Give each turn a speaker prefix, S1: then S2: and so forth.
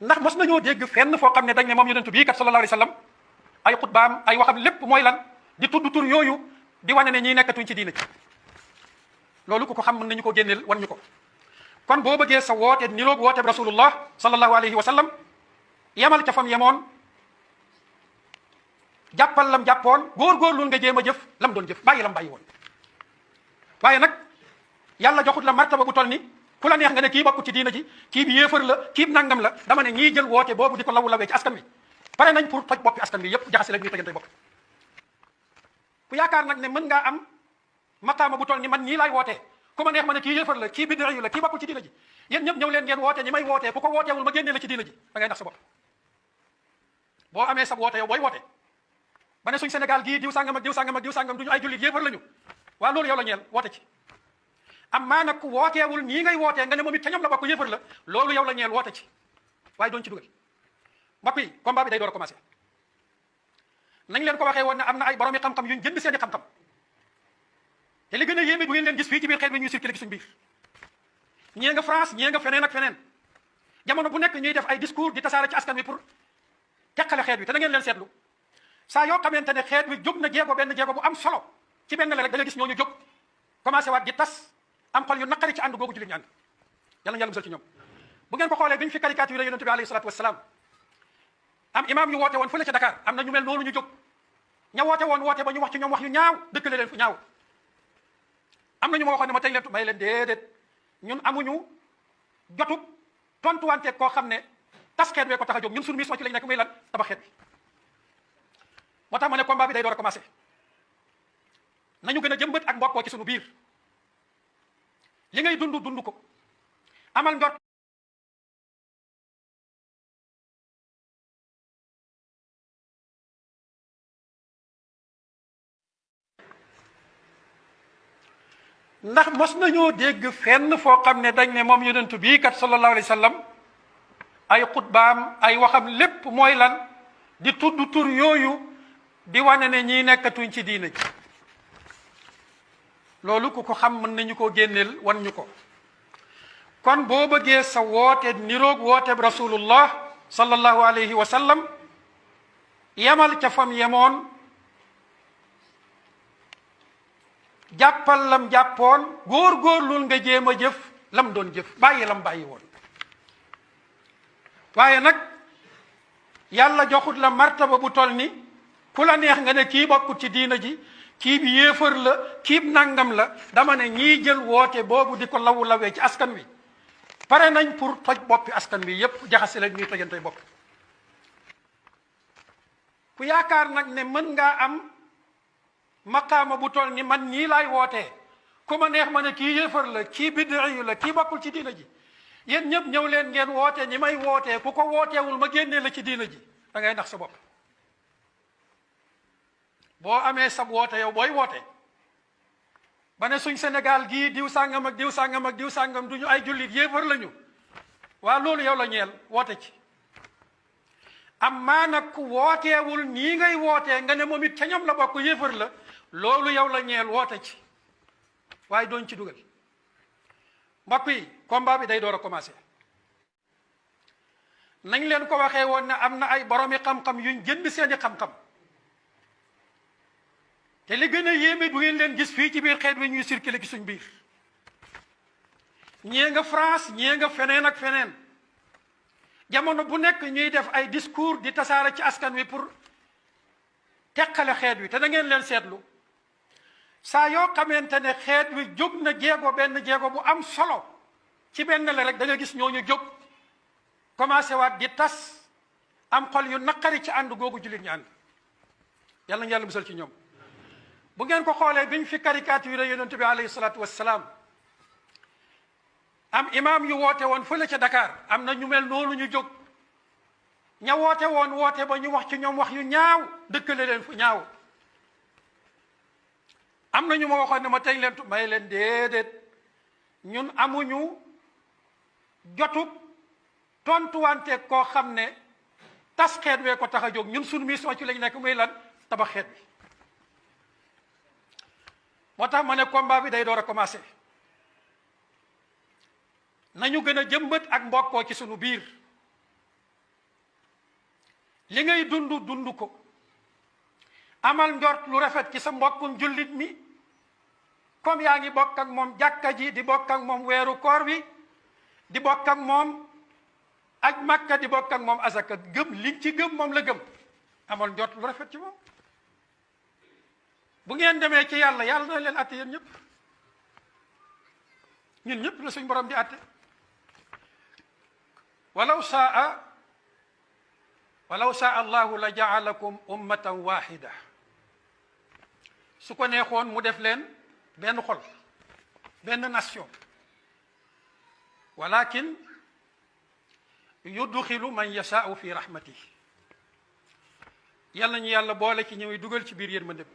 S1: ndax mos nañoo dégg fenn foo xam ne dañ ne moom yonent bii kat sallallahu alayhi wa sallam ay xutbaam ay waxam lépp mooy lan di tudd tur yooyu di wane ne ñii nekkatuñ ci diina ci loolu ku ko xam mën nañu ko génneel wan ñu ko. kon boo bëggee sa woote niroog woote bi rasulullah sallallahu alayhi wa sallam yemal ca fam yemoon jàppal lam jàppoon góor-góorlu nga jéem a jëf lam doon jëf bàyyi lam bàyyi woon. waaye nag yàlla joxut la martaba bu toll ni ku la neex nga ne kii bokku ci diina ji kii bi yéefar la kii nangam la dama ne ñii jël woote boobu di ko lawee ci askan wi pare nañ pour toj boppi askan wi yépp jaxase la ñuy tojante bopp. ku yaakaar nag ne mën ngaa am maqaama bu toll ni man ñii laay wootee ku ma neex ma ne kii yéefar la kii bid'i la kii bokkul ci diina ji yéen ñëpp ñëw leen ngeen woote ñi may wootee ku ko wooteewul ma génnee la ci diina ji da ngay nax sa bopp. boo amee sa woote yow booy woote ba ne suñ Sénégal gii diw sàngam ak diw sàngam ak diw sàngam duñu ay jullit yéefar lañu waa loolu yow la ñeel woote ci. am maa nag ku wooteewul nii ngay wootee nga ne moom it ca ñoom la bokk yéefar la loolu yow la ñeel woote ci waaye doon ci dugal. mbokk yi combat bi day door a commencé nañ leen ko waxee woon ne am na ay borom yi xam-xam yuñ jënd seeni xam-xam te li gën a yéeme du ngeen leen gis fii ci biir xeet bi ñuy circulé ci suñ biir. ñii nga France ñii nga feneen ak feneen jamono bu nekk ñuy def ay discours di tasaare ci askan wi pour teqale xeet wi te da ngeen leen seetlu saa yoo xamante ne xeet wi jóg na benn jéego bu am solo ci benn la rek da nga gis ñooñu jóg commencé waat di tas am xol yu naqari ci ànd googu jullit ñu ànd yàlla yàlla musal ci ñoom. bu ngeen ko xoolee bi ñu fi caricature yonent bi alayhi salaatu wasalaam am imam yu woote woon fële ca Dakar am na ñu mel noonu ñu jóg ña woote woon woote ba ñu wax ci ñoom wax yu ñaaw dëkkale leen fu ñaaw. am na ñu ma waxoon ne ma tey leen may leen déedéet ñun amuñu jotug tontuwante koo xam ne tas xeet wee ko tax a jóg ñun suñu mission ci lañ nekk muy lan tabax xeet bi. moo tax ma ne combat bi day door a commencé nañu gën a jëmbat ak mbokkoo ci suñu biir li ngay dund ko amal njort ndax mos nañoo dégg fenn foo xam ne dañ ne moom yonent bii kat sallallahu alayhi wa sallam ay xutbaam ay waxam lépp mooy lan di tudd tur yooyu di wane ne ñii nekkatuñ ci diina ji loolu ku ko xam mën nañu koo génneel wan ñu ko. kon boo bëggee sa woote niroog woote bi rasulullah sallallahu alayhi wa sallam yemal ca fam yemoon jàppal lam jàppoon góor-góorlul nga jéem a jëf lam doon jëf bàyyi lam bàyyi woon. waaye nag yàlla joxut la martaba bu toll ni ku la neex nga ne kii bokkut ci diina ji kii bi yéefar la kii nangam la dama ne ñii jël woote boobu di ko lawee ci askan wi pare nañ pour toj boppi askan wi yépp jaxase la ñuy tojantey bopp. ku yaakaar nag ne mën ngaa am maqaama bu toll ni man ñii laay wootee ku ma neex ma ne kii yéefar la kii bid'i la kii bokkul ci diina ji yéen ñëpp ñëw leen ngeen woote ñi may wootee ku ko wooteewul ma génnee la ci diina ji da ngay nax sa bopp. boo amee sab woote yow booy woote ba ne suñ Sénégal gii diw sàngam ak diw sàngam ak diw sàngam duñu ay jullit yéefar lañu waa loolu yow la ñeel woote ci. am maa nag ku wooteewul nii ngay wootee nga ne moom it ca ñoom la bokk yéefar la loolu yow la ñeel woote ci waaye dooñ ci dugal. mbokk yi combat bi day door a commencé nañ leen ko waxee woon ne am na ay boromi xam-xam yuñ jënd seeni xam-xam te li gën a yéeme du ngeen leen gis fii ci biir xeet wi ñuy circulé ci suñ biir. ñii nga France ñii nga feneen ak feneen jamono bu nekk ñuy def ay discours di tasaare ci askan wi pour teqale xeet wi te da ngeen leen seetlu saa yoo xamante ne xeet wi jóg na benn jéego bu am solo ci benn la rek da nga gis ñooñu jóg commencé waat di tas am xol yu naqari ci ànd googu jullit ñu ànd yàlla na yàlla musal ci ñoom. bu ngeen ko xoolee biñ fi caricature yonent bi alayhi salaatu wassalaam am imam yu woote woon fële ca Dakar am na ñu mel noonu ñu jóg ña woote woon woote ba ñu wax ci ñoom wax yu ñaaw dëkkale leen fu ñaaw. am na ñu ma waxoon ne ma tey leen may leen déedéet ñun amuñu jotug tontuwante koo xam ne tas xeet wee ko tax a jóg ñun suñu mission ci lañ nekk muy lan tabax xeet bi. moo tax ma ne combat bi day door a commencé nañu gën a jëmbat ak mbokkoo ci sunu biir li ngay dund ko amal njort lu rafet ci sa mbokkum jullit mi comme yaa ngi bokk ak moom jàkka ji di bokk ak moom weeru koor wi di bokk ak moom aj makka di bokk ak moom asaka gëm li ci gëm moom la gëm amal njort lu rafet ci moom bu ngeen demee ci yàlla yàlla na leen atte yéen ñëpp ñun ñëpp la suñ borom di atte walaw saa allahu la jaalakum ummatan wahida su ko neexoon mu def leen benn xol benn nation walakin yudxilu man yasaau fi rahmatihi yàlla ñu yàlla boole ci ñëwee dugal ci biir yërmande